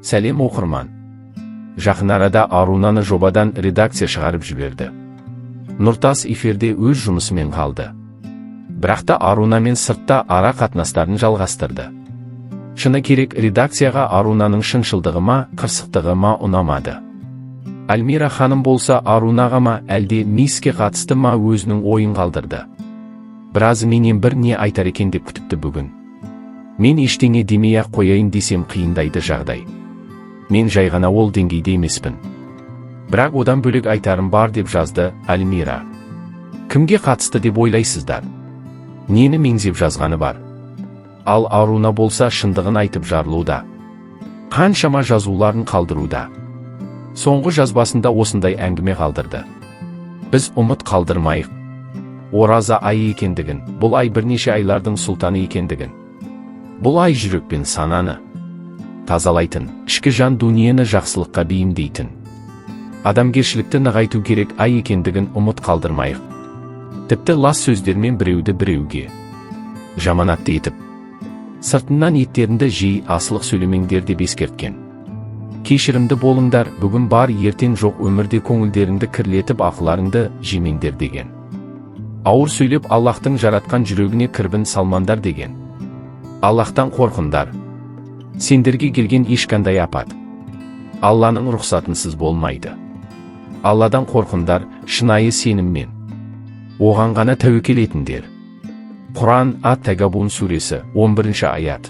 Сәлем, оқырман! Жақын арада Арунаны жобадан редакция шығарып жіберді. Нұртас эфирде өз жұмысымен қалды. Бірақ та Арунамен сыртта ара қатынастарын жалғастырды. Шыны керек, редакцияға Арунаның шыншылдығы ма, қырсықтығы ма, ұнамады. Альмира ханым болса, Арунаға ма, әлде Миске қатысты ма, өзінің ойын қалдырды. Біразы менен бір не айтар екен деп күтіпті бүгін. Мен ештеңе демей ақ қояйын десем, қиындайды жағдай. Мен жай ғана ол деңгейде емеспін. Бірақ одан бөлек айтарым бар, деп жазды Альмира. Кімге қатысты деп ойлайсыздар? Нені меңзеп жазғаны бар? Ал Аруна болса, шындығын айтып жарылуда. Қаншама жазуларын қалдыруда. Соңғы жазбасында осындай әңгіме қалдырды: Біз ұмыт қалдырмайық. Ораза айы екендігін, бұл ай бірнеше айлардың сұлтаны екендігін. Бұл ай жүрек пен сананы тазалайтын, ішкі жан дүниені жақсылыққа бейімдейтін, адамгершілікті нығайту керек ай екендігін ұмыт қалдырмайық. Тіпті лас сөздермен біреуді біреуге жаманатты етіп, сыртынан еттеріңді жей, асылық сөйлемеңдер деп ескерткен. Кешірімді болыңдар, бүгін бар, ертең жоқ өмірде көңілдеріңді кірлетіп, ақыларыңды жемеңдер деген. Ауыр сөйлеп, Аллахтың жаратқан жүрегіне кірбің салмаңдар деген. Аллахтан қорқыңдар. Сендерге келген ешқандай апат Алланың рұқсатынсыз болмайды. Алладан қорқыңдар, шынайы сеніммен оған ғана тәуекел етіңдер. Құран, Ат Тагабун сүресі, 11 аят.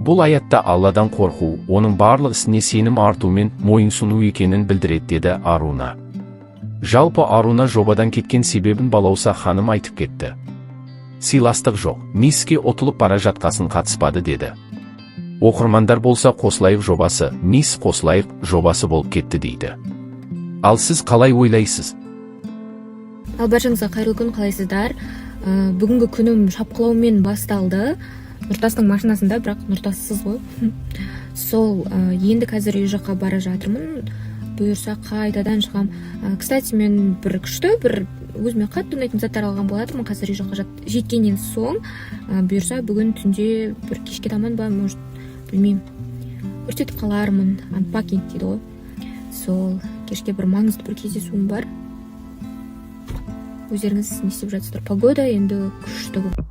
Бұл аятта Алладан қорқу, оның барлық ісіне сенім артумен мойынсұну екенін білдіреді, деді Аруна. Жалпы, Аруна жобадан кеткен себебін Балауса ханым айтып кетті. Сыйластық жоқ, Миске ұтылып бара жатқасын қатыспады, деді. Оқырмандар болса, қосылайық жобасы Мисс қосылайық жобасы болып кетті дейді. Ал сіз қалай ойлайсыз? Ал баршаңызға қайырлы күн! Қалайсыздар? Бүгінгі күнім шапқылаумен басталды. Нұртастың машинасында, бірақ Нұртассыз ғой. Сол, енді қазір үй жаққа бара жатырмын, бұйырса, қайтадан шығам. Кстати, мен бір күшті, бір өзіме қатты ұнайтын заттар алған болатынмын. Қазір үй жаққа жеткеннен соң, бұйырса, бүгін түнде бір кешке таман ба, может, білмеймін, көрсетіп қалармын. Unpacking дейді ғой. Сол кешке бір маңызды бір кездесуім бар. Өздеріңіз не істеп жатсыздар? Погода енді күшті болып